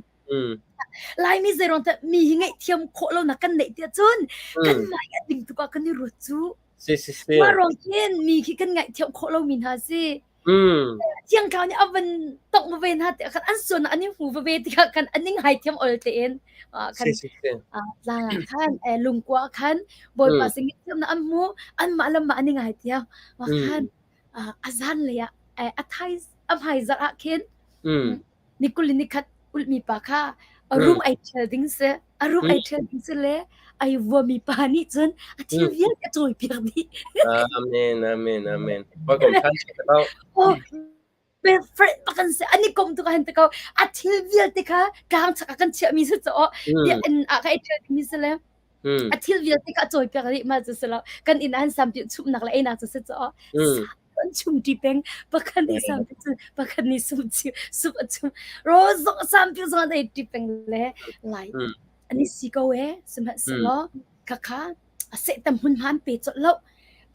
Laimi zeiruang dah mi hi ngaihthiam khawh lo nak kan neih tiah cun kanmah hi a ding tuk ah kan i ruat cu. Si si si. Mah ruang khin mi khi kan ngaihthiam khawh lomi hna si. Thiang Thlarau nih a van tongh ve hna tikah khan an sualnak an i hmu veve tikah khan an i ngaithiam ol tein khan tlang ah khan lungkua ah khan Bawipa sin ngaihthiamnak an hmu anmah le mah an i ngaithiam. Mah khan a zanlei ah a thai a hmaizarh ah khin ni 20 ni khat ulhmi pa kha a room ai ṭhial ding si a room ai ṭhial ding si le ai vuami pa nih cun a thil vialte a cawipiak dih. Amen, amen, amen. Hawikom ṭhan ko. Oh, best bak an si. An i kom tuk han te ko. A thil vialte kha tlang chak ah kan chiahmi si cu biakinn ah kha ai ṭhial dingmi si le a thil vialte kha a cawipiak dih ma cu si lo. Kan inn ah han sampi chumhnak le einak cu si cu an chum ṭi peng. Pakhat nih sampi cu pakhat nih sup sup a chum. Rawl zong sampi zong an ei ṭi peng le lai an i si ko ee. Sihmanhsehlaw khakha a sehtam hmunhma an pe colh lo.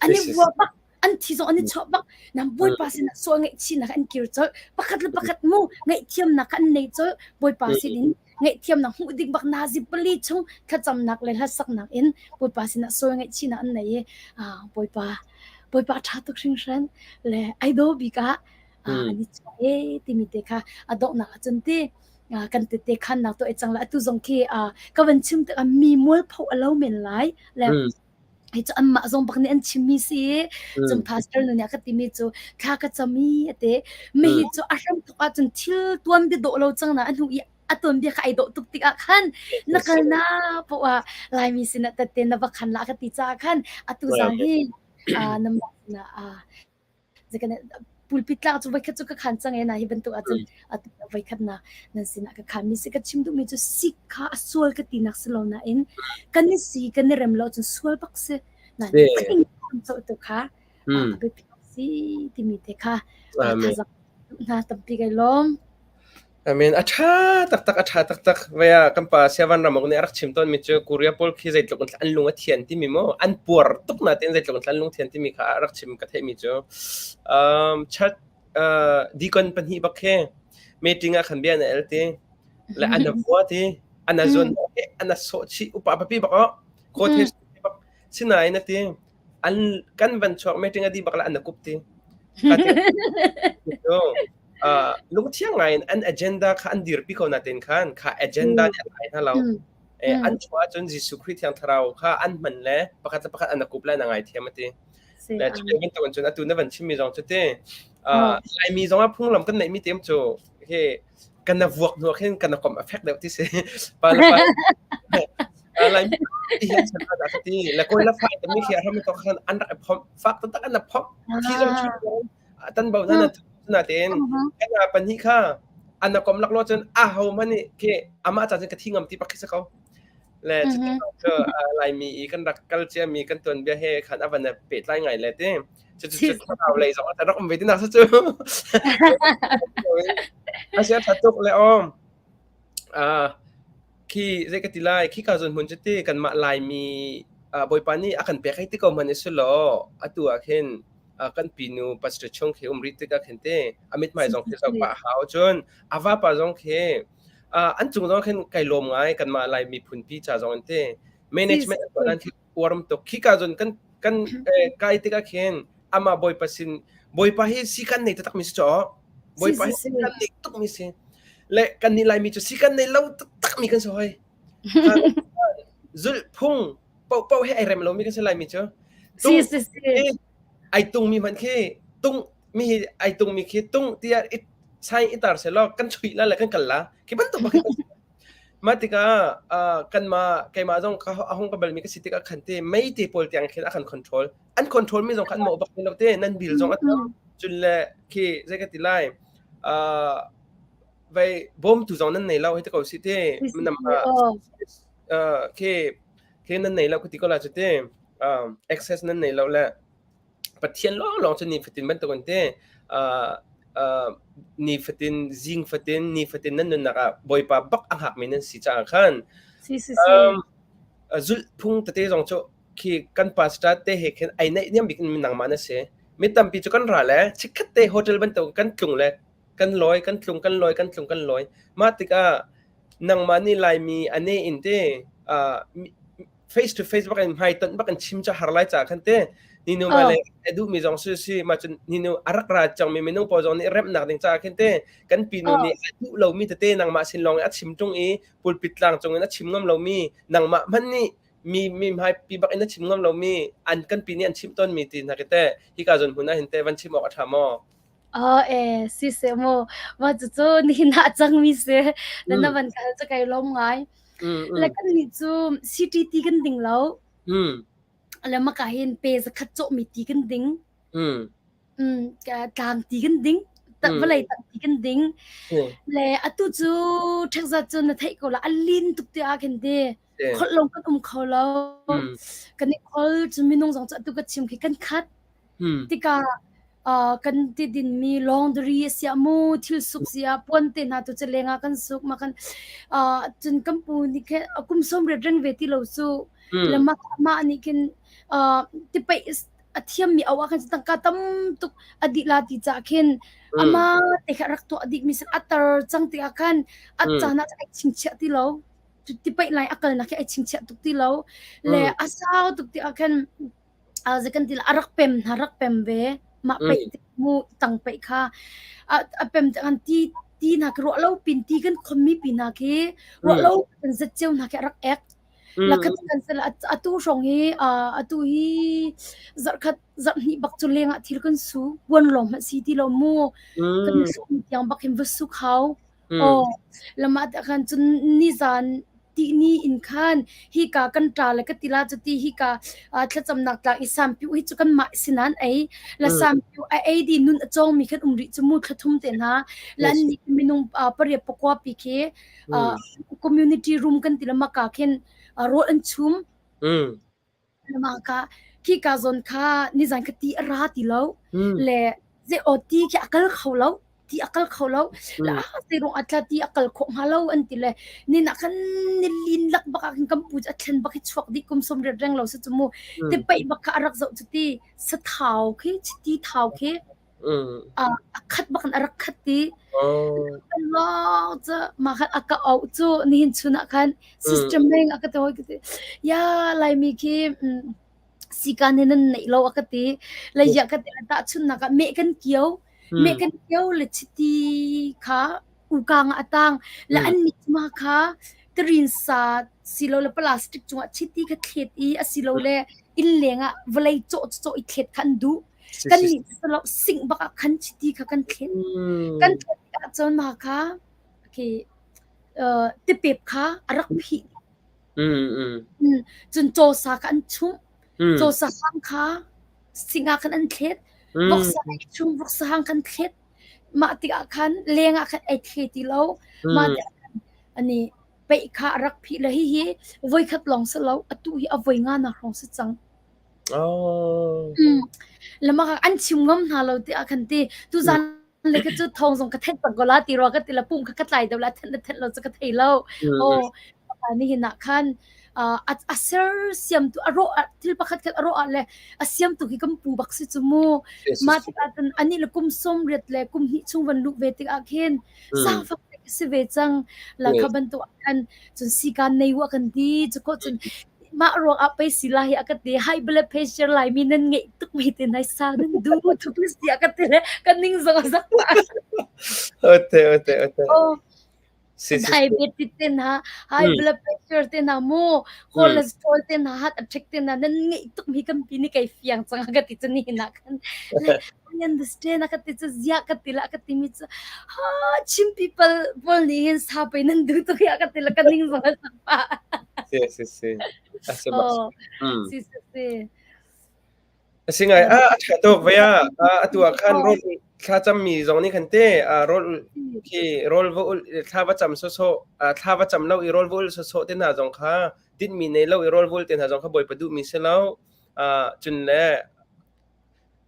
An i vua bak an thi zong an i chuah bak nan bawipa sinah sual ngaihchihnak an kir colh pakhat le pakhat mu ngaihthiamnak an nei colh bawipa sinin ngaihthiamnak hmuh ding bak nazi pali chung thlacamnak le hlasaknak in bawipa sinah sual ngaihchihnak an nei i bawipa bawipa ṭha tuk hringhran le ai daw bik ah an i chuah e timi te kha a donghnak ahcun ti kan tete khannak to e cang la atu zong khi ka van chim tikah mi mualpho a lo men lai le Hi cu anmah zong bak nih an chimmi si i cun pastor nu nih a ka timi cu thla ka cam i a ti. Mihi cu a hramthawk ahcun thil tuanbia dawh lo cang na a hnu i a tuanbia kha ai dawh tuk tikah khan na kal na poah ah Laimi sinah tette na va khan la a ka ti caah khan atu zan hi namah sinah pulpit tlang cu voikhat cu ka khan cang e na hi bantuk ahcun atu voikhat na nan sinah ka khan mi si ka chim duhmi cu sik kha a sual ka tinak si lo nain kan i si kan i rem lo cun sual bak si na thing co tu kha a biapi si timi te kha thazang hna tampi kai lawm Amen. A ṭha taktak, a ṭha taktak. Vaya kan pa Siavan Ramuk nih a rak chim tawnmi cu Korea pawl khi zeitluk in an lung a thian timi maw an puar tuk natein zeitluk in an lung thian timi kha a rak chim ka theihmi cu. Um, church uh, deacon pahnih bak khi meeting ah khan bia na el ti le an a vua ti an a zun an a sawh chih upa papi bak oh kawt he bak sinain a ti an kan van chuak meeting a di bak la an a kup ti. Ka ti uh, lungthiang ngai in an agenda kha an dirpi ko natin khan kha agenda nih a tlai hna lo. Eh, an chuah ahcun Jesuh Khrih Thiang Thlarau kha an hman le pakhat le pakhat an akup le an ngai thiam ati. Le cu bantuk cun atu na van chimmi zong cu ti. Uh, Laimi zong ah phunglam kan neihmi tem cu he kan na vuak hnu khin kan na kom a fek deuh ti si. Pa le pa Laimi hi chan ah ti le koi la fai tami khi a ram to khan an rak phom fak tak an phom thi zong chu tan bo na na tein kan pan hi kha an kom lak lo cun a ho man nih khi amah ca cun ka thi ngam ti pak khi si ko le cu laimi i kan rak kal cia mi kan tuan bia he khan a van pehtlai ngai le ti cu cu cu thlarau lei zong a rak um ve ti nak cu a sia tha tuk le om Khi zei ka ti lai, khika zawn hmun cu ti kanmah Laimi Bawipa nih a kan pek hei ti ko hmanh i sulaw atu ah khin kan pinu pastor chung khi um rih tikah khin ti a mithmai zong khi zoh pah a hau. Cun a vapa zong khi an cung zong khin kai lawm ngai kanmah Lai miphunpi ca zong in ti management an tuah dan khi uaram tuk. Khika zawn kan kan kai tikah khin amah Bawipa sin Bawipa hi si kan nei taktak mi si caw. Bawipa hi si kan nei tuk mi si. Le kan nih Laimi cu si kan nei lo taktak mi kan si hoi. Zulh phung paohpaoh he ai rem lomi kan si Laimi cu. Si si si. Ai tung mi hmanh khi tung mi hi ai tung mi khi tung tiah i sai i tar selaw kan chuih la le kan kal la. Khi bantuk bak Mah tikah uh, kanmah keimah zong ka a hung ka balmi ka si tikah khan te meite pawl tiang khin a kan control. An control mi zong kha an mawh bak lo te nan bill zong a tam. Cun le khi zei ka ti lai uh, vei bawmtu zong nan nei lo hei ti ko si te nam uh, khi khi nan nei lo ka ti ko la cu te uh, access nan nei lo le Pathian lawnglawng cu nifatin bantukin te uh, uh, nifatin zing fatin nifatin nan nunnak ah Bawipa bak a hngakmi nan si caah khan si si si um, zulh phung tete zong cu khi kan pastor te he khin ai naih niam bik in nangmah na si mi tampi cu kan ra le chikkhat te hotel bantuk kan tlung le kan lawi kan tlung kan lawi kan tlung kan lawi mah tikah nangmah nih Laimi ane in te uh, face to face bak in hmaitonh bak in chim cu har lai caah khan te. Ni nu ma le a duhmi zong si si ma cun ni nu a rak ra cangmi minung pawl zong nih remnak ding caah khin te kan pinu nih a duh lomi tete nangmah sin lawng i a chim ṭung i pulpit tlang cung in a chim ngam lomi nangmah hmanh nih mi mi hmai pi bak in a chim ngam lomi an kan pi nih an chimh tawnmi ti hna khi teh hika zawn hmun ah hin teh van chim awk a ṭha maw? Oh eh si seh mu mah cucu nihin ah a cangmi si na na van kal cu kai lawm ngai. Le kan nih cu CTT kan ding lo. Le maka hin pe zakhat cawhmi ti kan ding. Tlang ti kan ding. Vawlei tang ti kan ding. Le atu cu ṭhekzat cu na theih ko la a lin tuk ti ah khin ti. Kholh lo kan um kho lo. Kan i khol cu minung zong cu atu ka chim khi kan khat. Tikah kan ti dinmi laundry a siah mu thil suk siah puan te hna tu cu leng ah kan suk ma kan cun kan pu nih khin kum 80 reng ve ti lo cu le mah mah nih khin tipeih a thiammi au ah khan tangka tam tuk a dih la ti cah khin ama te kha rak tuah dih mi a tar cang tikah khan a caan ah ai chingchiah ti lo tipeih lai a kal nak khi ai chingchiah tuk ti lo le a sau tuk ti ah khan zei kan ti la a rak pem hna rak pem ve mah peih te mu tang peih kha a pem te kan ti ti hna khi ruah lo pin ti kan khonmi pi hna khi ruah lo kan zet ceu hna khi a rak ek la khat kan sel atu hrawng hi atu hi zarhkhat zarhhnih bak cu leng ah thil kan su puan lawng hmanh si ti lo mu kan sum tiang bak hin va suk hau Aw, lamah te khan cun nizan tihni in khan hika kan ṭa le ka ti la cuti hika thlacamnak tlang i sampiu hi cu kanmah sinan ei la sampiu a ei di nun a cawngmi khan um rih cu mu thlathum te hna la an nih minung pariat pakua pi khi community room kan ti la maka khin rawl an chum Mah ka khika zawn kha nizan kha ti a ra ti lo le zei aw ti khi a kal kho lo ti a kal kho lo la zei ruang ah tla ti a kal khawh hnga lo an ti le nin ah khan nilin lak bak ah khin kan pu cu a thlen bak hi chuak dih kum 80 reng lo si cu mu ti paih bak kha a rak zoh cu ti sathau khi chiti thau khi a khat bak in a rak khat ti lawng cu mah khan a ka auh cu nihin chun ah khan system meng a ka ti hoi ka ti ya laimi khi sikan he nan neih lo a ka ti le ya ka ti tahchunnak ah meh kan kio meh kan kio le chiti kha ukang ah a tang le an nih ma kha tarin sa silole plastic cungah chiti kha thlet i asilole inn leng ah vawlei cawh cawh i thlet kha an duh kan nih salo sing bak ah khan chiti kha kan thlet kan thlet tikah cun mah kha okay tipep kha a rak phih cun cawsa kha an chumh cawsa hang kha sing ah khan an thlet voksa an chum voksa hang khan thlet mah tikah khan leng ah khan ai the ti lo mah tikah khan ani peih kha a rak phih le hihi voikhat lawng si lo atu hi a voi nga nak hrawng si cang Oh. Lamah an chim ngam hna lo tiah khan ti. Tuzan le ka cu thawng zong ka theih tak ko la ti rua ka ti la pum kha ka tlai deuh la thenh le thenh lo cu ka thei lo. Oh nihin ah khan a ser siamtu a rawh thil pakhat khat a rawh ah le a siamtu khi kan pu bak si cu mu. Mah tikah cun anih le kum 80 le kum hnih chung van luh ve tikah khin zaangfak si ve cang. La kha bantuk ah khan cun sikan nei wa kan ti cu ko cun mah ruang ah pei si lai hi a ka ti high blood pressure laimi nan ngeih tuk mi te nai sa nan du tuk si a ka ti le ka ning zong a zak pah Ote ote ote. Oh Si si. diabetes te na high blood pressure te na mu cholesterol te na heart attack te na nan ngeih tuk mi kan pi ni kai fiang cang a ka ti cu ni na kan le I understand a ka ti cu ziah ka ti la ka ti mi cu ha Chin people pawl nih hin sa pei nan duh tuk hi a ka ti la ka ning zong a zak pah. Si si si. A si bak. Oh, si si si. A si ngai. Ah, a ṭha tuk vei ah. Atu ah khan rawl thlacam mi zong nih khan te rawl khi rawl va ul thla va cam sawsawh thla va cam lo i rawl va ul sawsawh te hna zong kha tinhmi nei lo i rawl va ul te hna zong kha Bawipa duhmi si lo. Cun le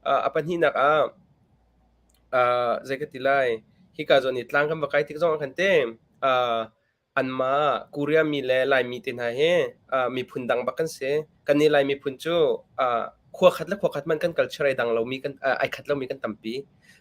A pahnihnak ah zei ka ti lai, hika zawn i tlang kan va kai tik zong ah khan te anmah Korea mi le Laimi te hna hi miphun dang bak kan si. Kannih Lai miphun cu khua khat le khua khat hmanh kan culture ai dang lomi kan ai khat lomi kan tampi.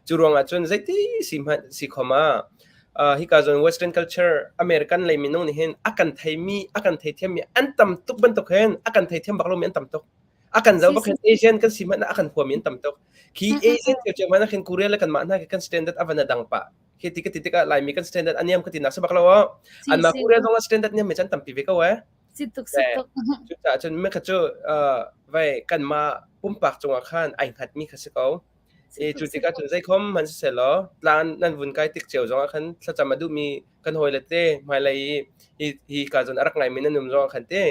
Cu ruangah cun zeiti si hmanh si khom ah hika zawn Western culture American lei minung nih hin a kan theimi a kan theithiammi an tam tuk bantuk hin a kan theithiam bak lomi an tam tuk. A kan zoh bak hin Asian kan si hmanh ah a kan huami an tam tuk. Khi Asian cio hmanh ah khin Korea le kanmah hna khi kan standard a van a dang pah. Khi ti ka ti tikah Laimi kan standard a niam ka ti nak si bak lo aw. Anmah Korea zong ah standard niam mi cu an tampi ve ko eh. Si tuk si tuk. Cucaah cun mi kha cu vai kanmah pumpak cungah khan ai hngatmi kha si ko. I cu tikah cun zeikhom hmanh siseh law tlang nan vun kai tik cio zongah khan thlacam a duhmi kan hawile te hmailei i hi hi ka zawn a rak ngaimi nan um zongah khan te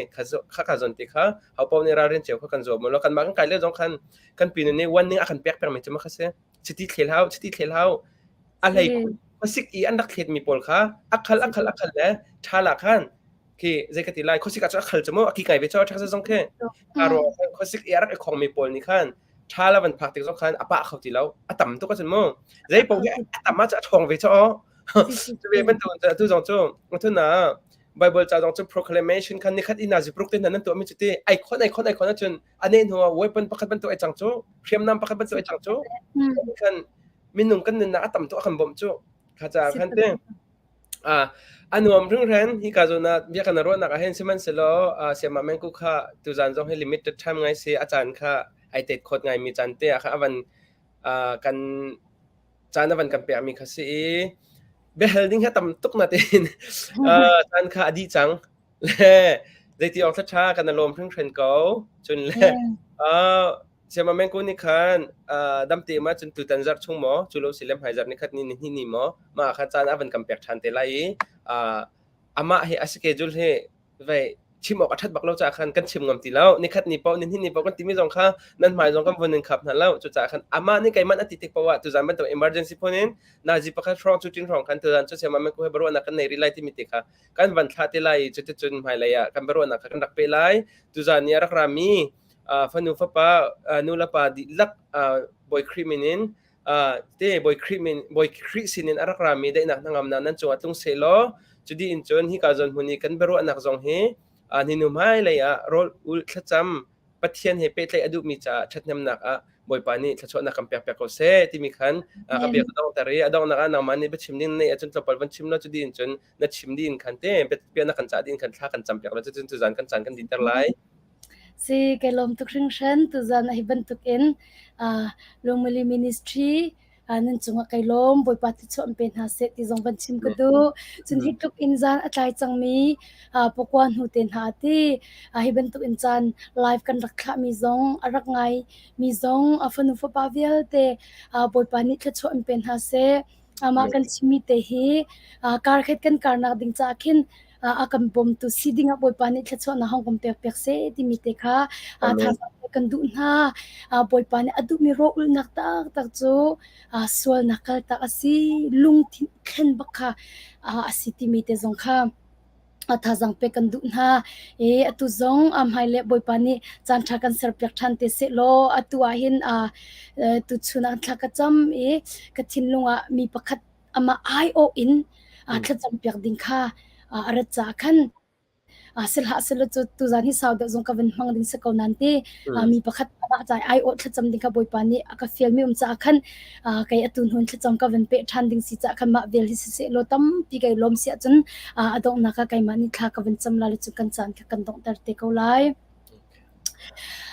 kha ka zawn te kha hopaoh nih ralrin cio kha kan zuam law kanmah kan kai lio zong khan kan pinu nih warning a kan pek pengmi cu ma kha si. Chiti thlel hau, chiti thlel hau. A hlei khuasik i an rak thletmi pawl kha a khal a khal a khal le ṭhal ah khan khi zei ka ti lai khuasik ah cun a khal cu mu a ki ngai ve cho a ṭhak zong khi a ruang khuasik i a rak i khongmi pawl nih khan ṭha la van phak tik zong khan a pah kho ti lo a tam tuk ahcun mu zei paoh hi a tam ah cun a ṭhawng ve cho cu ve bantuk atu zong cu thun ah Bible ca zong cu proclamation khan nikhat ina zipruk te hna nan tuah mi cu ti ai khon ai khon ai khon ahcun ane hnu ah weapon pakhat bantuk ai cang cu hriamnam pakhat bantuk ai cang cu khan minung kan nunnak a tam tuk a kan bawmh cu kha ca khan te A nuam hringhran. Hika zawn ah bia kan ruahnak ahhin sihmanhsehlaw sayamah Mengku kha tuzaan zong hi limited time ngai si. A caan kha ai tet khawt ngaimi caan te ah khan a van kan caan a van kan pekmi kha si i biahal ding hi a tam tuk natein caan kha a dih cang. Le zeiti awk ṭha kan i lawm hringhran ko. Cun le Sayamah Mengku nih khan damte ma cun tutan zarh chung maw cu lo si le hmaizarh nikhat ni ni hnih ni maw mah kha caan a van kan pek ṭhan te lai i amah hi a schedule hi vei chim awk a ṭhat bak lo caah khan kan chim ngam ti lo nikhat ni paoh ni hnih ni paoh kan timi zong kha nan hmai zong kan vun in khap hna lo cucaah khan amah nih keimah a ti tik paoh ah tuzan bantuk emergency phone in nazi pakhat hrawng cu tin hrawng khan tuzan cu sayamah Mengku he biaruahnak kan nei rih lai timi te kha kan van thlah te lai i cuticun hmailei ah kan biaruahnak kha kan rak peh lai tuzan ni a rak rami fanu fapa nu le pa dihlak Bawi Khrih min in te Bawi Khrih min Bawi Khrih sinin a rak rami daihnak hnangamnak nan cungah tlung seh law cudi in cun hika zawn hmun i kan biaruahnak zong hi ninu hmailei ah rawl ul thlacam Pathian he pehtlaih a duhmi caah ṭhathnemnak ah Bawipa nih thluachuahnak kan pek piak ko seh timi khan ka bia ka donghter i a donghnak ah nangmah nih biachim ding na neih ahcun tlawmpal van chim law cudi in cun na chim dih in khan te bia na kan cah dih in khan thla kan cam piak law cucun tuzan kan caan kan diter lai. Si, kai lawm tuk hringhran. Tuzan ah hi bantukin uh, Lungmili Ministry uh, nan cungah kai lawm. Bawipa thluachuah in pe hna seh ti zong van chim ka duh. Cun hi tluk in zan a tlai cangmi uh, pakua hnu te hna ti uh, hi bantuk in caan live kan rak thlahmi zong a rak ngai mi zong a fanu fapa vialte uh, Bawipa nih thluachuah in pe hna seh. Amah kan chimmi te hi uh, kar khat kan karnak ding caah khin a kan bawmtu si dingah Bawipa nih thluachuahnak hong kan pek piak seh timi te kha thazaang pek kan duh hna. Bawipa nih a duhmi rawlulhnak taktak cu sualnak kaltak a si, lungthin thlen bak kha a si timi te zong kha thazaang pek kan duh hna. I atu zong hmailei Bawipa nih caan ṭha kan serpiak ṭhan te seh law atu ah hin tuchun ah thla ka cam i ka thinlung ah mi pakhat amah aiawh in thlacam piak ding kha a rat caah khan sihlah selaw cu tuzan hi sau deuh zong ka van hmang ding si ko nan ti mi pakhat amah ca aiawh thlacam ding kha Bawipa nih a ka fialmi um caah khan kei atu hnun thlacam ka van peh ṭhan ding si caah khan mah vel hi siseh law tampi kai lawm si ahcun a donghnak ah keimah nih thla ka van cam la le cu kan caan kha kan donghter te ko lai.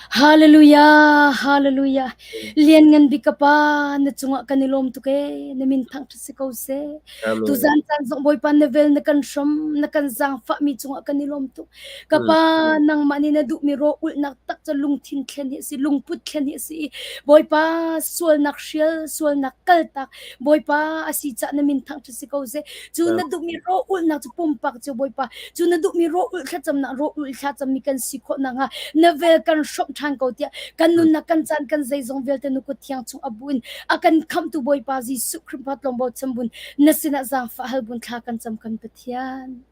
Hallelujah, hallelujah. Lianngan bik ka Pa, na cungah kan i lawm tuk ee. Na min thangṭhat si ko seh. Tuzan caan zong Bawipa na vel na kan hram, na kan zaangfah mi cungah kan i lawm tuk. Ka Pa, nangmah nih na duhmi raw ulhnak tak cu lungthin thlen hi a si, lungput thlen hi a si. Bawipa, sualnak hrial, sualnak kaltak, Bawipa a si cah na min thangṭhat si ko seh. Cu na duhmi raw ulhnak cu pumpak cu Bawipa, cu na duhmi raw ulh thlacamnak raw ulh thlacammi kan si khawh nakhnga na vel kan hrawmh ṭhan ko tiah kan nunnak kan caan kan zeizong vialte nu kut thiang chung a bu in a kan khamhtu Bawipa Jesuh Khrih tlawm bochan bun na sinah zaangfah hal bun thla kan cam kan Pathian.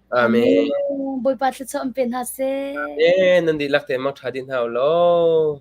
Amen. Bawipa thluachuah in pe hna seh. Amen. Nan dihlak te mang ṭha dih hna u law.